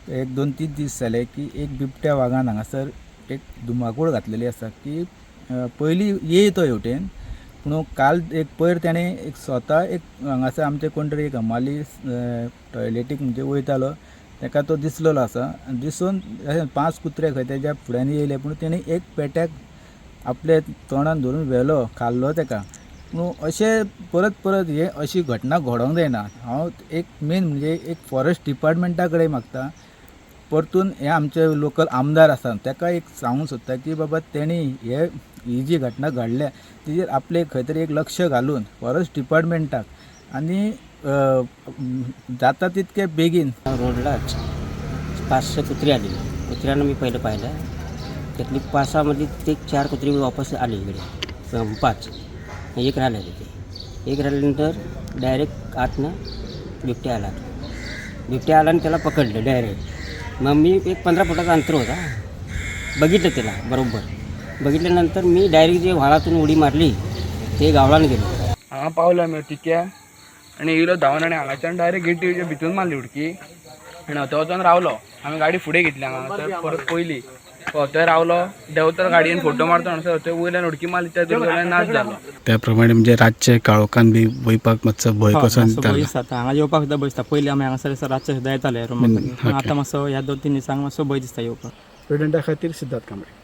एक दोन तीन दीस जाले की एक बिबट्या वागान हांगासर एक धुमाकूळ घातलेली आसा की पयलीं येय तो हेवटेन, पूण काल एक पयर तेणें एक स्वता एक हांगासर आमचे कोण तरी एक हमाली टॉयलेटीक म्हणजे वयतालो, ताका तो दिसलेलो आसा. आनी दिसून अशें 5 कुत्रे खंय तेज्या फुड्यान येयले, पूण तेणें एक पेट्याक आपले तोंडान धरून व्हेलो, खाल्लो तेका. पूण अशें परत परत हे अशी घटना घडोवंक जायना. हांव एक मेन म्हणजे एक फॉरेस्ट डिपार्टमेंटा कडेन मागता, परतून हे आमचे लोकल आमदार आसा ताका एक सांगूंक सोदता की बाबा तेणी हे ही जी घटना घडल्या तेजेर आपले खंय तरी एक लक्ष घालून फॉरेस्ट डिपार्टमेंटाक आनी जाता तितके बेगीन. रोडलाच 5-6 कुत्री आली. कुत्र्यांना मी पहिलं पाहिलं, त्यातली 5-6मध्ये ते 4 कुत्री वापस आली इकडे, 5 एक राहिलं तिथे. एक राहिल्यानंतर डायरेक्ट आतनं बिबट्या आला. बिबट्या आला आणि त्याला पकडलं डायरेक्ट. मग मी एक 15 फुटाचा अंतर होता, बघितलं त्याला बरोबर. बघितल्यानंतर मी डायरेक्ट जे व्हाळातून उडी मारली ते गावलान गेलो. हांगा पावलो आमी तिक्या आनी येयलो धांवन आनी हांगाच्यान डायरेक्ट गेटी भितून मारली उडकी आनी थंय वचोन रावलो. आमी गाडी फुडें घेतली हांगा तर परत पयली थंय रावलो, देंवतर गाडयेन फोटो मारता म्हणसर थंय वयल्यान उडकी मारली, त्या दुर्घटनेन नाच जालो. त्या प्रमाणे म्हणजे रातचे काळोखान बी वयपाक मातसो भंय कसो मातसो भंय दिसतालो. दिसता. आतां हांगा येवपाक सुद्दां भंय दिसता. पयलीं आमी हांगासर रातचे सुद्दां येताले रुमा कडेन, पूण आतां मातसो ह्या 2-3 दिसांक मातसो भंय दिसता येवपाक. प्रेसिडेंटा खातीर सिद्धार्थ कांबळे.